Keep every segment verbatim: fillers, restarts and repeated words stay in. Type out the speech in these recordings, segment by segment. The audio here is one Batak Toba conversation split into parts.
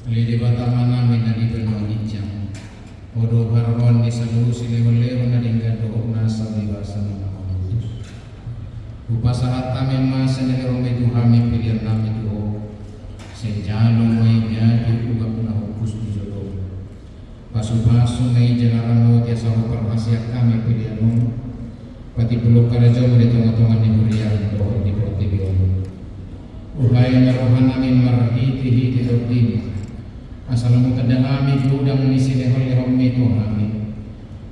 Ale Debata Amanami na di banua ginjang, Ho do haroroan ni saluhut silehonlehon na denggan dohot na saur ni basa na mangolu. Hupasahat hami ma sian na nilehonMi tu hami peleannami tu Ho. Sai jalo ma i jadi ungkap na hohus di jolom. Pasupasu ma i jala ramoti asa Ho parhaseang hami pelean on. Patimbulhon harajaonMu di tongatonga ni huria dohot di portibi on. Buhai ma rohanami marhitehite TondiM, asa lam hutanda hami godang ni silehonlehonMi tu hami,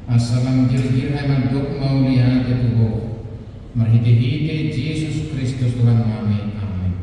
asa lam girgir hami mandok mauliate tu Ho. Marhitehite Jesus Kristus Tuhannami. Amen.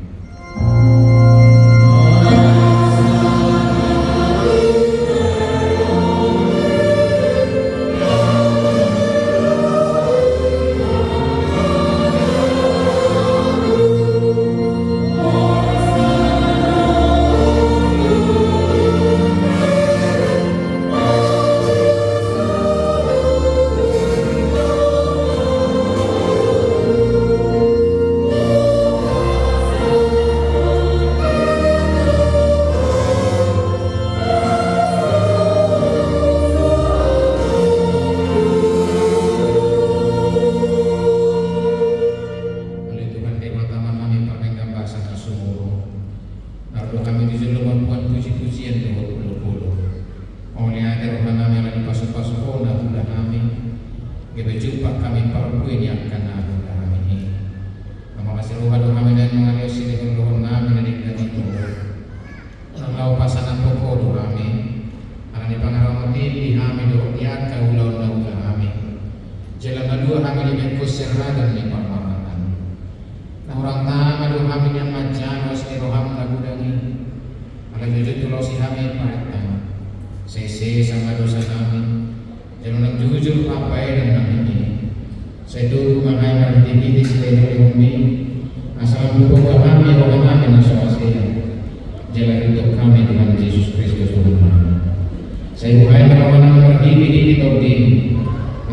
Ale Tuhan Debata Amanami pardenggan basa na sumurung, na ro do hami tu jolo mamboan pujipujian dohot olopolop. Mauliate rohanami ala ni pasupasu Ho na huula hami, gabe jumpang hami parbue ni angka na huula hami i. Mauliate roha do hami na mangalean silehonlehonnami na denggan i tu Ho. Unang laho pasangaphon Ho do hami, ala ni pangaramoti di hami dohot di angka ulaon na huula hami. Jala malua hami dibahen Ho sian ragam ni parmaraan. Na hurang tama do hami nian manjalo asi ni rohaM na godang i. Ala jotjot hulaosi hami parentaM. Sai sesa ma dosanami, jala unang jujur pambahenannami i. Sai togu ma hami marhitehite silehonlehonMi, asa lam hupoda hami rohanami na so hasea. Jala huihuthon hami Tuhan Jesus Kristus Tuhannami. Sai buhai ma rohanami marhitehite TondiM,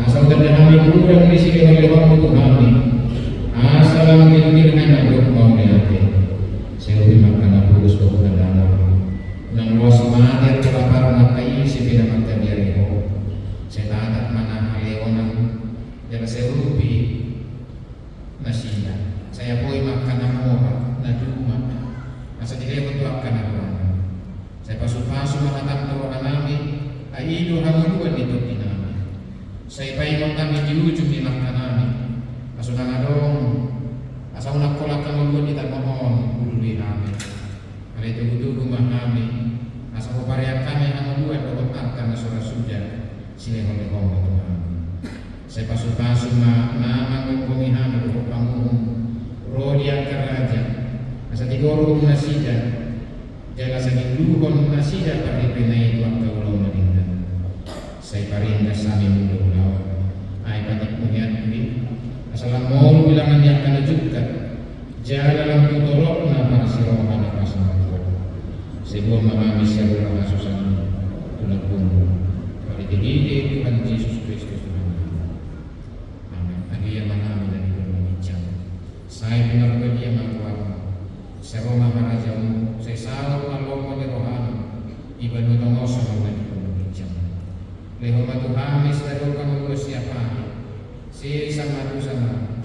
asa hutanda hami godang ni silehonlehonMu tu hami, asa lam girgir hami mandok mauliate. Sai ubi ma angka na pogos dohot na dangol. Unang loas mate angka lapar ni angka i, sai pe na mangkabiari Ho. Sai tatap ma na halehonan, jala sai urupi nasida. Sai apoi ma angka na mora, na duma, asa dilehon tu angka na hurang. Sai pasupasu ma hataM tu rohanami, ai i do hangoluan ni tondinami. Sai paingot hami di ujung ni langkanami, asa unang adong, asa unang holan hangoluan di tano on hulului hami. Alai togutogu ma hami, asa hupareang hami hangoluan dohot angka na so ra suda silehonlehonMu tu hami. Sai pasupasu ma na manggomgomi hami dohot panguhum, ro di angka raja, asa tigorhon nasida, jala asa gingguhon nasida parripeina i tu angka ulaon na denggan. Sai parindas hami mula ulaon, ai patik muhian dui, asa lam molu bilangan ni angka na jungkat, jala lam tu torop na parsiroha na pasalamon. Sai boan ma hami sian rura hasusahan tu lambungMu. Marhitehite Tuhan Jesus Kristus Tuhannami. Amen. Adi Amanami na di banua ginjang, sai pinarbadia ma goarMu. Sai ro ma harajaonMu, sai saut ma lomo ni rohaM, di banua tonga on songon na di banua ginjang. Lehon ma tu hami sadari on hangoluan siapari. Sesa ma dosanami,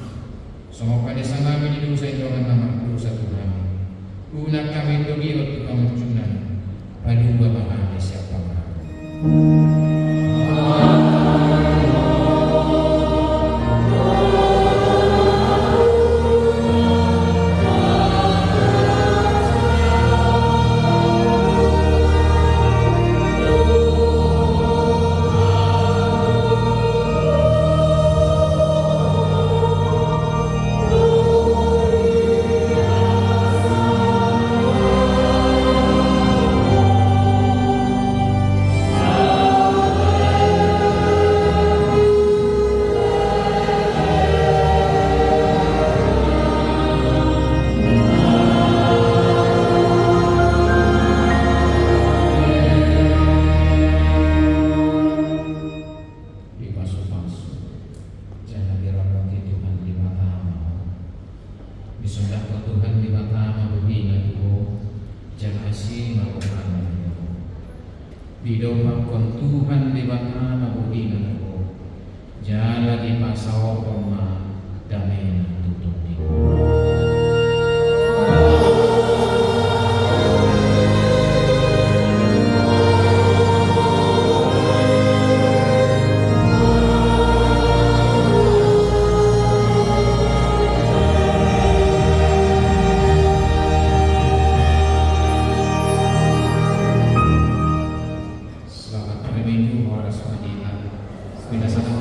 songon panesanami di dosa ni dongan na mardosa tu hami. Unang hami togihon tu pangunjunan, palua ma hami sian pangago. Dipasupasu jala diramoti Tuhan Debata ma ho. Disondangkon Tuhan Debata ma bohina tu ho, jala asi ma rohana. Didompakhon Tuhan Debata ma bohina tu ho, jala dipasaorhon ma damena tu tondimo. Selamat hari Minggu, horas ma di hita. Binasakan